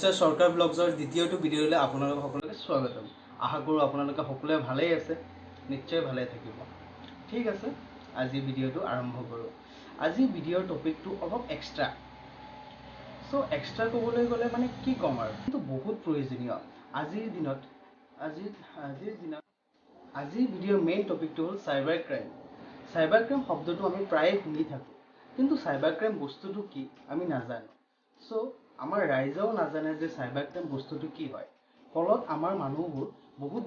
Mister চৰকাৰ ব্লগছৰ দ্বিতীয়টো ভিডিঅ'লৈ আপোনালোক সকলোকে স্বাগতম। আশা কৰোঁ আপোনালোকে সকলোৱে ভালেই আছে, নিশ্চয় ভালে থাকিব। ঠিক আছে, আজি ভিডিঅ'টো আৰম্ভ কৰোঁ। আজি ভিডিঅ'ৰ টপিকটো অলপ এক্সট্ৰা। চ' এক্সট্ৰা ক'বলৈ গ'লে মানে কি ক'ম আৰু, কিন্তু বহুত প্ৰয়োজনীয় আজিৰ দিনত। আজিৰ দিনত আজিৰ ভিডিঅ'ৰ মেইন টপিকটো হ'ল চাইবাৰ ক্ৰাইম। চাইবাৰ ক্ৰাইম শব্দটো আমি প্ৰায়ে শুনি থাকোঁ, কিন্তু চাইবাৰ ক্ৰাইম বস্তুটো কি আমি নাজানো। চ' আমাৰ ৰাইজেও নাজানে যে চাইবাৰ ক্ৰাইম বস্তুটো কি হয়। ফলত আমাৰ মানুহবোৰ বহুত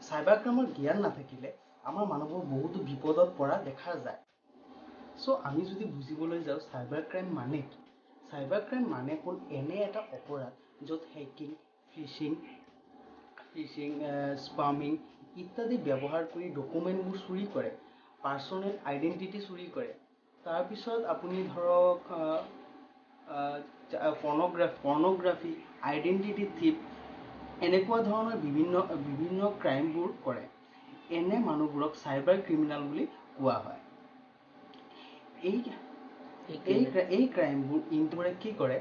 চাইবাৰ ক্ৰাইমৰ জ্ঞান নাথাকিলে আমাৰ মানুহবোৰ বহুতো বিপদত পৰা দেখা যায়। চ' আমি যদি বুজিবলৈ যাওঁ চাইবাৰ ক্ৰাইম মানে কি, চাইবাৰ ক্ৰাইম মানে হ'ল এনে এটা অপৰাধ য'ত হেকিং, ফিচিং, স্পামিং ইত্যাদি ব্যৱহাৰ কৰি ডকুমেণ্টবোৰ চুৰি কৰে, পাৰ্চনেল আইডেণ্টিটি চুৰি কৰে। তাৰপিছত আপুনি ধৰক পৰ্ণগ্ৰাফী, আইডেণ্টিটি থিফ্ট, এনেকুৱা ধৰণৰ বিভিন্ন বিভিন্ন ক্ৰাইমবোৰ কৰে। এনে মানুহবোৰক চাইবাৰ ক্ৰিমিনেল বুলি কোৱা হয়। এই ক্ৰাইমবোৰ ইনবোৰে কি কৰে,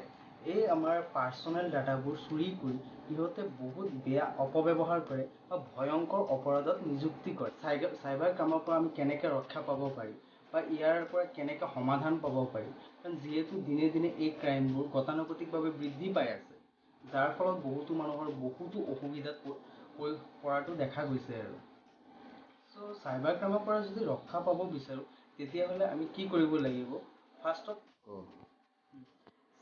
এই আমাৰ পাৰ্চনেল ডাটাবোৰ চুৰি কৰি সিহঁতে বহুত বেয়া অপব্যৱহাৰ কৰে বা ভয়ংকৰ অপৰাধত নিযুক্তি কৰে। চাইবাৰ ক্ৰাইমৰ পৰা আমি কেনেকৈ ৰক্ষা পাব পাৰি বা ইয়াৰ পৰা কেনেকৈ সমাধান পাব পাৰি? কাৰণ যিহেতু দিনে দিনে এই ক্ৰাইমবোৰ গতানুগতিকভাৱে বৃদ্ধি পাই আছে, যাৰ ফলত বহুতো মানুহৰ বহুতো অসুবিধাত পৰাটো দেখা গৈছে। আৰু চ' চাইবাৰ ক্ৰাইমৰ পৰা যদি ৰক্ষা পাব বিচাৰোঁ, তেতিয়াহ'লে আমি কি কৰিব লাগিব? ফাৰ্ষ্টত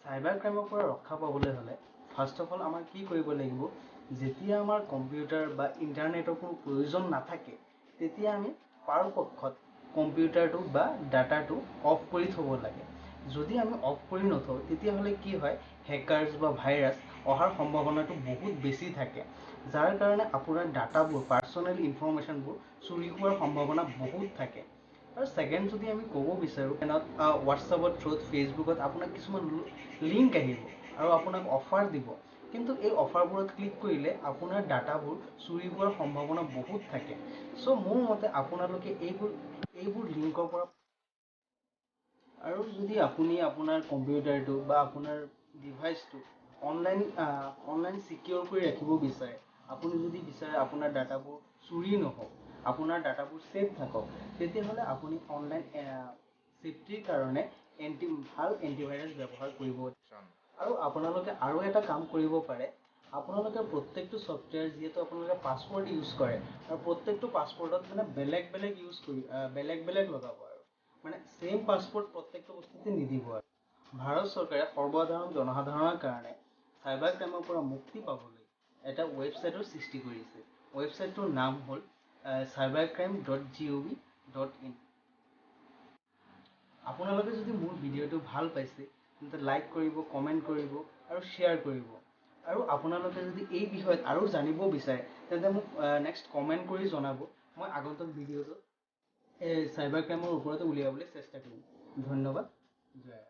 চাইবাৰ ক্ৰাইমৰ পৰা ৰক্ষা পাবলৈ হ'লে ফাৰ্ষ্ট অফ অল আমাৰ কি কৰিব লাগিব? যেতিয়া আমাৰ কম্পিউটাৰ বা ইণ্টাৰনেটৰ কোনো প্ৰয়োজন নাথাকে, তেতিয়া আমি পাৰাপক্ষত কম্পিউটাৰটো বা ডাটাটো অফ কৰি থ'ব লাগে। যদি আমি অফ কৰি নথওঁ, তেতিয়াহ'লে কি হয়, হেকাৰ্ছ বা ভাইৰাছ অহাৰ সম্ভাৱনাটো বহুত বেছি থাকে, যাৰ কাৰণে আপোনাৰ ডাটাবোৰ, পাৰ্চনেল ইনফৰ্মেশ্যনবোৰ চুৰি হোৱাৰ সম্ভাৱনা বহুত থাকে। আৰু ছেকেণ্ড যদি আমি ক'ব বিচাৰোঁ, হোৱাটছআপৰ থ্ৰুত, ফেচবুকত আপোনাক কিছুমান লিংক আহিব আৰু আপোনাক অফাৰ দিব। কিন্তু এই অফাৰবোৰত ক্লিক কৰিলে আপোনাৰ ডাটাবোৰ চুৰি হোৱাৰ সম্ভাৱনা বহুত থাকে। চ' মোৰ মতে আপোনালোকে এইবোৰ লিংকৰ পৰা আৰু যদি আপুনি আপোনাৰ কম্পিউটাৰটো বা আপোনাৰ ডিভাইচটো অনলাইন ছিকিয়ৰ কৰি ৰাখিব বিচাৰে, আপুনি যদি বিচাৰে আপোনাৰ ডাটাবোৰ চুৰি নহওক, আপোনাৰ ডাটাবোৰ ছেফ থাকক, তেতিয়াহ'লে আপুনি অনলাইন ছেফটিৰ কাৰণে ভাল এণ্টিভাইৰাছ ব্যৱহাৰ কৰিব। আৰু আপোনালোকে আৰু এটা কাম কৰিব পাৰে। আপোনালোকে প্ৰত্যেকটো ছফ্টৱেৰ, যিহেতু আপোনালোকে পাছৱৰ্ড ইউজ কৰে, আৰু প্ৰত্যেকটো পাছৱৰ্ডত মানে বেলেগ বেলেগ ইউজ কৰি বেলেগ বেলেগ লগাব আৰু মানে ছেইম পাছৱৰ্ড প্ৰত্যেকটো বস্তুতে নিদিব। আৰু ভাৰত চৰকাৰে সৰ্বসাধাৰণ জনসাধাৰণৰ কাৰণে চাইবাৰ ক্ৰাইমৰ পৰা মুক্তি পাবলৈ এটা ৱেবছাইটৰ সৃষ্টি কৰিছে। ৱেবছাইটটোৰ নাম হ'ল cybercrime.gov.in। আপোনালোকে যদি মোৰ ভিডিঅ'টো ভাল পাইছে, তেন্তে লাইক কৰিব, কমেণ্ট কৰিব আৰু শ্বেয়াৰ কৰিব। আৰু আপোনালোকে যদি এই বিষয়ত আৰু জানিব বিচাৰে, তেন্তে মোক নেক্সট কমেণ্ট কৰি জনাব। মই আগন্তুক ভিডিঅ'টোত এই চাইবাৰ ক্ৰাইমৰ ওপৰতে উলিয়াবলৈ চেষ্টা কৰিম। ধন্যবাদ, জয়